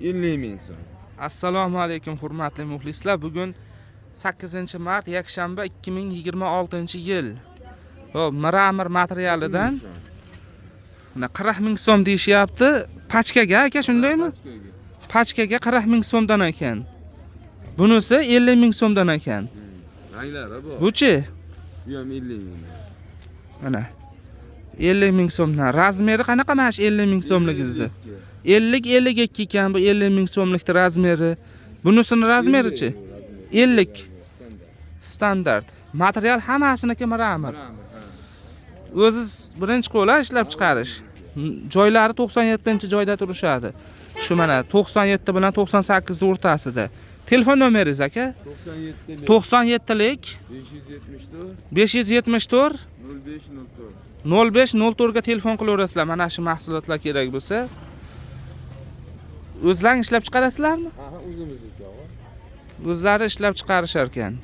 50 000 so'm. Assalomu alaykum, hurmatli muxlislar. Bugun 8 mart, yakshanba, 2026 yil. Xo'p, мрамор materialidan mana 40 ming so'm deyishyapti. Pachkaga, aka, shundaymi? Pachkaga 40 ming so'mdan ekan. Bunisi 50 ming so'mdan ekan. Ranglari bor. Buchi? Bu ham 50 ming. Mana 50 ming so'mdan. Размер i qanaqa mana shu 50 ming so'mligingizda? 50 52 ekan bu 50 ming so'mlikda размер i. Bunisini размер ichi? 50. Standart. Material hammasiniki мрамор. O'ziz birinchi qo'l ishlab chiqarish. Joylari 97 joyda turishadi. Shu mana 97 bilan 98 o'rtasida. Telefon nomeringiz, aka? 97. 97 lik. 574. 574. 0504. 0504 ga telefon qilaverasizlar mana shu mahsulotlar kerak bo'lsa. O'zlaring ishlab chiqarasizlarmi? Aha, o'zimizniki, og'a. O'zlari ishlab chiqarishar ekan.